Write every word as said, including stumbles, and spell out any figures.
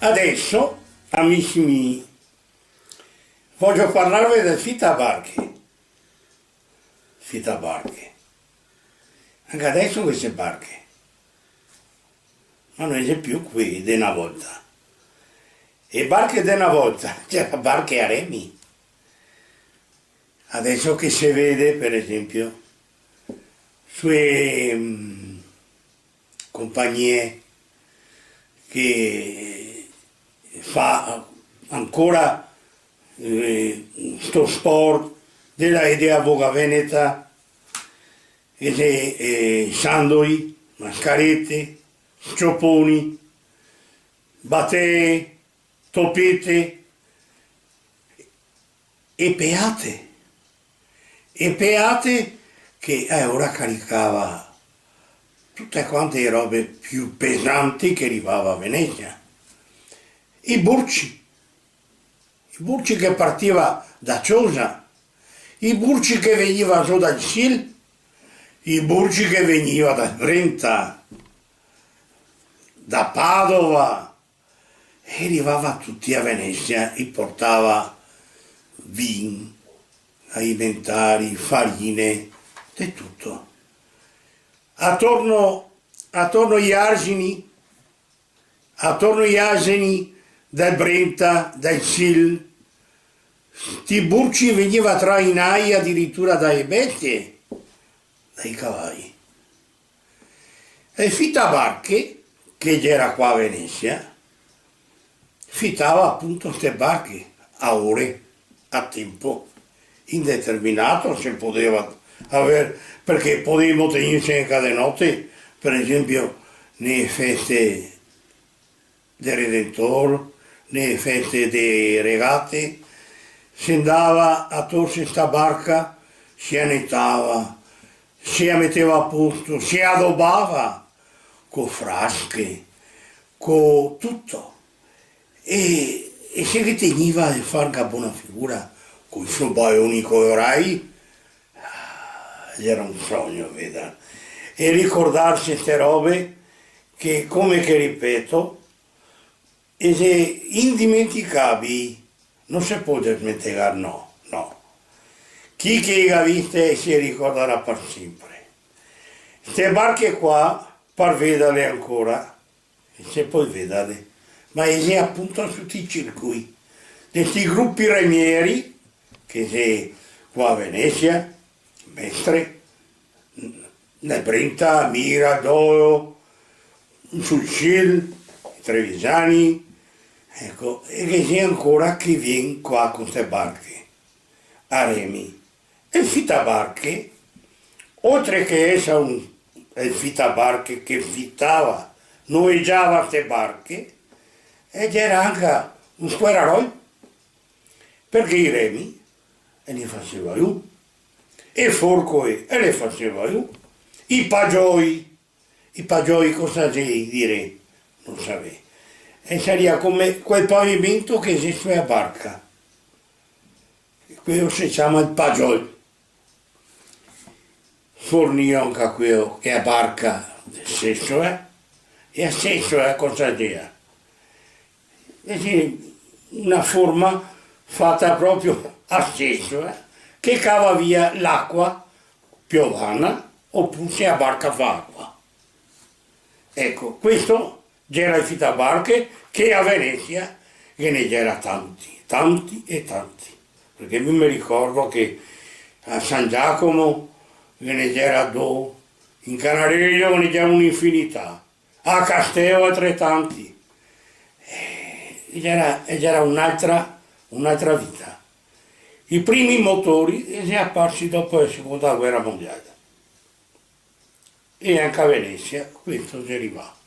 Adeso, amici mii, vojo parlarve del fitabarche. Fitabarche. Anca adeso ghe xe barche, ma no ghe xe più quee de na volta. E barche de na volta, gera barche a remi. Adeso che se vede, per esempio, su e, mm, compagnie che fa ancora, eh, sto sport dela, dea voga veneta, che xe, eh, sandoi, mascarete, s-cioponi, batee, topete e peate. E peate che, eh, ora caricava tute quante e robe più pesanti che rivava a Venesia. I burci, i burci che partiva da Ciosa, i burci che vegniva zo dal Sil, i burci che vegniva da Brenta, da Padova, e rivava tuti a Venesia, i portava vin, alimentari, farine, de tuto. Atorno, atorno i arzini, atorno i arzini dal Brenta, dal Sil, sti burci vegniva trainai adiritura dae bestie, dai cavai. E fitabarche, che gera qua a Venesia, fitava apunto ste barche a ore, a tempo, indeterminato se podeva aver, parché podevimo tegnirse anca de note, per esempio, ne feste del Redentor, ne feste de regate, se ndava a torse sta barca, se a netava, se a meteva a posto, se a adobava, co frasche, co tuto. E, e se ghe tegniva de far na bona figura, coi so baioni colorai, ah, gera un sogno, veda. E ricordarse ste robe che, come che ripeto, e xe indimenticabii, no se pol desmentegar, no, no. Chi che i ga viste se ricordarà par senpre. Ste barche qua, par vedale ancora, se pol vedale, ma e xe apunto su sti circui, de sti grupi remieri, che xe qua a Venesia, Mestre, nel Brenta, Mira, Dolo, sul Sil, i Trevisani, eco, e ghe xe ancora chi vien qua co ste barche, a remi. E el fitabarche, oltre che eser un, el fitabarche che fitava, noegiava ste barche, e gera anca un squerarol, parché i remi e li faseva lu, e forcoe e le faseva lu, i pagioi, i pagioi cosa xe, dire, no savè. E saria come quel pavimento che xe su a barca. Queo se ciama el pagiol. Fornìo anca queo che a barca de sesoe, eh? E a sesoe, eh, cosa xea? Eh sì, na forma fata proprio a sesoe, eh, che cava via l'acua piovana, opure se a barca fa acua. Eco, questo gera el fitabarche, che a Venesia ghe ne gera tanti, tanti e tanti. Parché mi me ricordo che a San Giacomo ghe ne gera do, in Canarello ghe ne gera un'infinità, a Casteo altretanti. Eh, gera, gera un'altra, un'altra vita. I primi motori, eh, xe aparsi dopo la seconda guera mondiale. E anca a Venesia questo xe rivà.